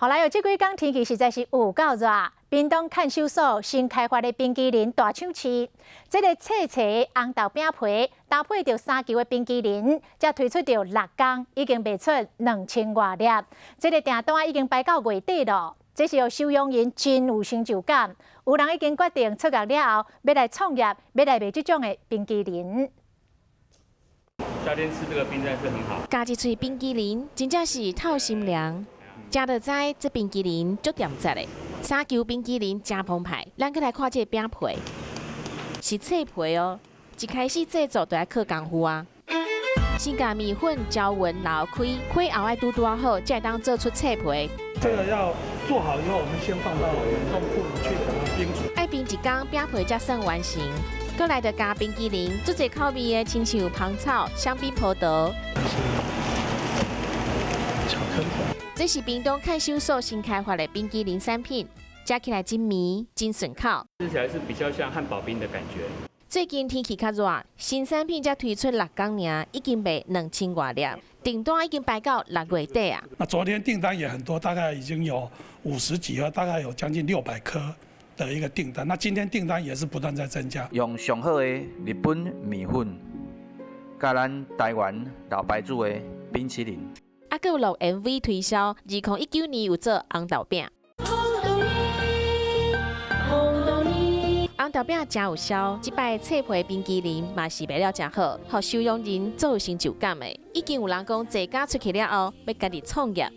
好來，這幾工天氣實在是有夠熱。屏東看守所新開發的冰淇淋大搶市，這个脆脆紅豆餅皮搭配著三球的冰淇淋，才推出著6工，已經賣出2000外粒。這个訂單已經排到月底囉。這是予收容人真有成就感，有人已經決定出獄了後，欲來創業，欲來賣這種的冰淇淋。夏天吃這個冰真的是很好。咬一喙冰淇淋，真正是透心涼。食就知這冰淇淋足恬質的，三球冰淇淋誠澎湃。咱閣來看這个餅皮，是脆皮哦。一開始製作就愛靠功夫啊。先共麵粉攪勻撈開，開後愛拄拄仔好，才會當做出脆皮。這個要做好以後，我們先放到冷凍庫去等它冰住。愛冰一工，餅皮才算完成。閣來就加冰淇淋，足濟口味的，親像芳草、香檳葡萄。巧克力。這是屏東看守所新開發的冰淇淋產品，食起來真綿、真順口。吃起來是比較像漢堡冰的感覺。最近天氣較熱，新產品才推出6工爾，已經賣2000外粒，訂單已經排到6月底啊。那昨天訂單也很多，大概已經有50幾盒，大概有將近600顆的一個訂單。那今天訂單也是不斷在增加。用上好的日本麵粉，佮咱台灣老牌子的冰淇淋。啊，閣有錄 MV 推銷，2019年有做紅豆餅。紅豆餅誠有銷，這擺脆皮冰淇淋嘛是賣了誠好，予收容人足有成就感的。已經有人講這家出去了後，欲家己創業。